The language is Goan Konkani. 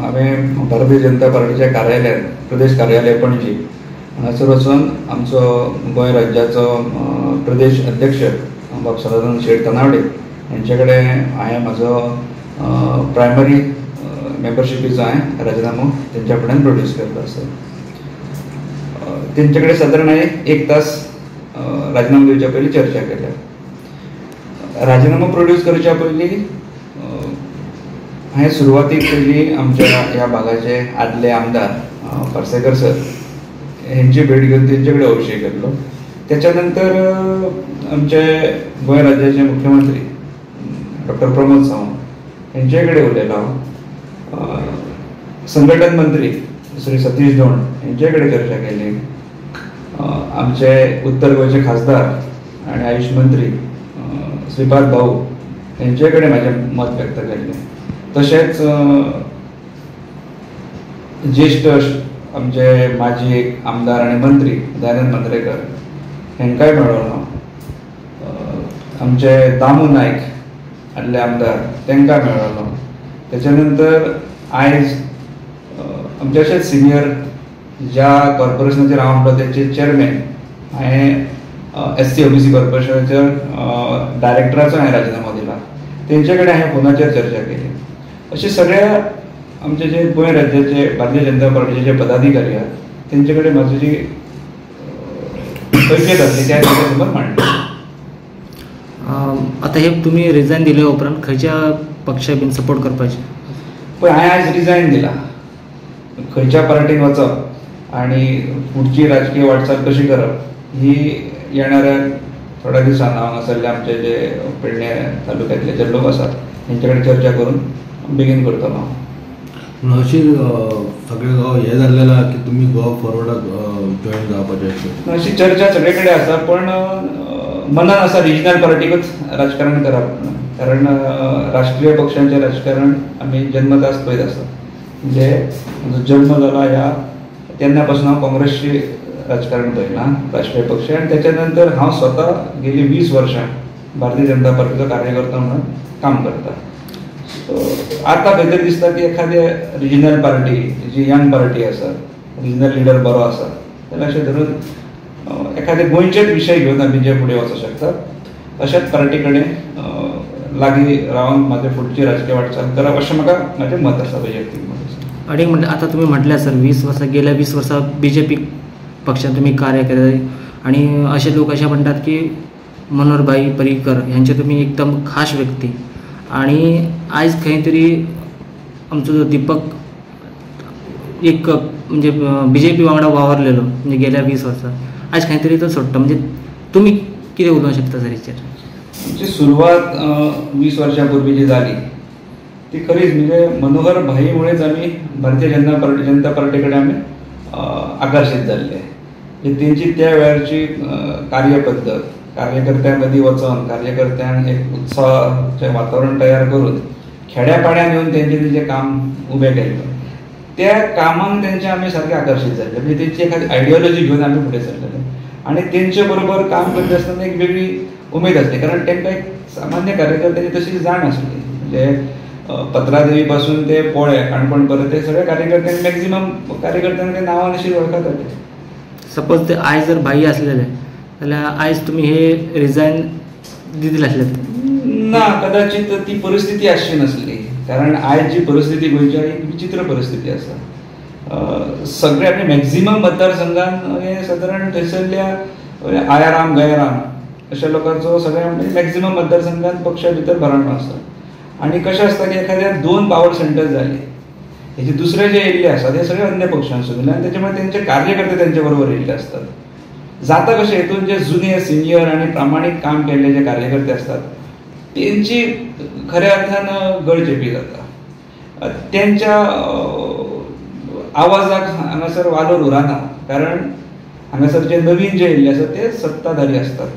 हांवें भारतीय जनता पार्टीच्या कार्यालयांत, प्रदेश कार्यालय पणजी हांगासर वचून आमचो गोंय राज्याचो प्रदेश अध्यक्ष बाब सदानंद शेट तनावडे हेंचे कडेन हांवें म्हजो प्रायमरी मेंबरशिपीचो हांवें राजिनामो तेंच्या फुड्यान प्रोड्यूस केल्लो आसा. तेंचे कडेन सादारण हांवें 1 तास राजिनामो दिवच्या पयलीं चर्चा केल्या. राजिनामो प्रोड्यूस करच्या पयलीं हांवें सुरवातीक पयलीं आमच्या ह्या भागाचे आदले आमदार पार्सेकर सर हेंची भेट घेवन तेंचे कडेन विशय केल्लो. त्याच्या नंतर आमचे गोंय राज्याचे मुख्यमंत्री डॉक्टर प्रमोद सावंत हेंचे कडेन उलयलो हांव. संघटन मंत्री श्री सतीश धोंड हेंचे कडेन चर्चा केली. आमचे उत्तर गोंयचे खासदार आनी आयुष मंत्री श्रीपाद भाऊ हेंचे कडेन म्हाजें मत व्यक्त केल्लें. तशेंच ज्येश्ठ आमचे माजी एक आमदार आनी मंत्री दयानंद मांद्रेकर हेंकांय मेळ्ळो हांव. आमचे दामू नायक आदले आमदार तेंकां मेळ्ळो. तेच्या नंतर आयज आमचे अशेच सिनियर ज्या कॉर्पोरेशनाचेर हांव म्हणलो तेचे चेअरमॅन हांवें SC OBC कॉर्पोरेशनाच्या डायरेक्टराचो हांवें राजिनामो दिला, तेंचे कडेन हांवें फोनाचेर चर्चा केली. अशे सगळ्या आमचे जे गोंय राज्याचे भारतीय जनता पार्टीचे जे पदाधिकारी आहात तेंचे कडेन म्हाजी जी कैफियत आसली त्या तेंच्या समोर मांडली. आतां हे तुमी रिजायन दिले उपरांत खंयच्या पक्षाक बीन सपोर्ट करपाचे? पळय, हांवें आयज रिजायन दिला. खंयच्या पार्टीन वचप आनी फुडची राजकीय वाटचाल कशी करप ही येणाऱ्या थोड्या दिसान हांव हांगासरले आमचे जे पेडणे तालुक्यांतले जे लोक आसात तेंचे कडेन चर्चा करून बेगीन करतलो हांव. पूण अशी सगळे गांव हे जाल्लें आहा की तुमी गोवा फॉरवर्डाक जॉयन जावपाचें अशें अशी चर्चा सगळे कडेन आसा, पण मनान आसा रिजनल पार्टीकूच राजकारण करप म्हणून. कारण राष्ट्रीय पक्षांचें राजकारण आमी जन्मताच पळयत आसा. म्हणजे म्हजो जल्म जाला ह्या तेन्ना पासून हांव काँग्रेसची राजकारण पळयलां, राष्ट्रीय पक्ष. आनी त्याच्या नंतर हांव स्वता गेली 20 वर्सां भारतीय जनता पार्टीचो कार्यकर्ता म्हणून काम करता. सो आतां खंय तरी दिसता की एखादे रिजनल पार्टी जी यंग पार्टी आसा, रिजनल लिडर बरो आसा जाल्यार अशें धरून एखादे गोंयचेच विशय घेवन आमी जे फुडें वचूंक शकतात अशाच पार्टी कडेन लागीं रावन म्हाजे फुडची राजकीय वाटचाल करप अशें म्हाका म्हाजें मत आसा वैयक्तीक मत. आनी म्हणटा आतां तुमी म्हटल्यार सर 20 वर्सां, गेल्या 20 वर्सां BJP पक्षांत तुमी कार्य केलें आनी अशे लोक अशें म्हणटात की मनोहर भाई पर्रीकर ह्यांचे तुमी एकदम खास व्यक्ती आनी आयज खंय तरी आमचो जो दीपक एक म्हणजे BJP वांगडा वावरलेलो म्हणजे गेल्या 20 वर्सां, आयज खंय तरी तो सोडटा, म्हणजे तुमी कितें उलोवंक शकता सर हेचेर? आमची सुरवात 20 वर्सां पूर्वी जी जाली ती खरीच म्हणजे मनोहर भाई मुळेच आमी भारतीय जनता पार्टी कडेन आमी आकर्शीत जाल्ले. तेंची त्या वेळारची कार्यपद्दत, कार्यकर्त्यां मदीं वचोन कार्यकर्त्यांक एक उत्साहाचें वातावरण तयार करून खेड्या पाड्यान येवन तेंच्यांनी जें काम उबें केल्लें त्या कामाक तेंचे आमी सारके आकर्शीत जाल्ले. म्हणजे तेंची एखादी आयडियोलॉजी घेवन आमी फुडें सरलेले आनी तेंचे बरोबर काम करता आसतना एक वेगळी उमेद आसली, कारण तांकां एक सामान्य कार्यकर्त्यांची तशी जाण आसली. म्हणजे पत्रादेवी पासून ते पोळे काणकोण पर्यंत ते सगळे कार्यकर्त्यांक मॅक्झिमम कार्यकर्त्यांक ते नांवान अशी वळखताले. सपोज ते आयज जर भाई आसलेले जाल्यार आयज तुमी हे रिजायन दितले आसले? ना, कदाचित ती परिस्थिती आसची नासली, कारण आयज जी परिस्थिती गोंयची एक विचित्र परिस्थिती आसा. सगळे आपले मॅक्झिमम मतदारसंघान हे सादारण थंयसरल्या आयाराम गयाराम अशा लोकांचो सगळ्या मॅक्झिमम मतदारसंघान पक्षा भितर भराणो आसा. आनी कशें आसता की एखाद्या 2 पावर सेंटर्स जाले हेजे दुसरे जे येयल्ले आसा ते सगळे अन्य पक्षांसून आनी तेच्या मुळे तेंचे कार्यकर्ते तेंचे बरोबर येयल्ले आसतात. जाता कशें हेतून जे जुने सिनियर आनी प्रामाणीक काम केल्ले जे कार्यकर्ते आसतात तेंची खऱ्या अर्थान गळचेपी जाता. तेंच्या आवाजाक हांगासर वालोर उरना, कारण हांगासर जे नवीन जे येयल्ले आसा ते सत्ताधारी आसतात.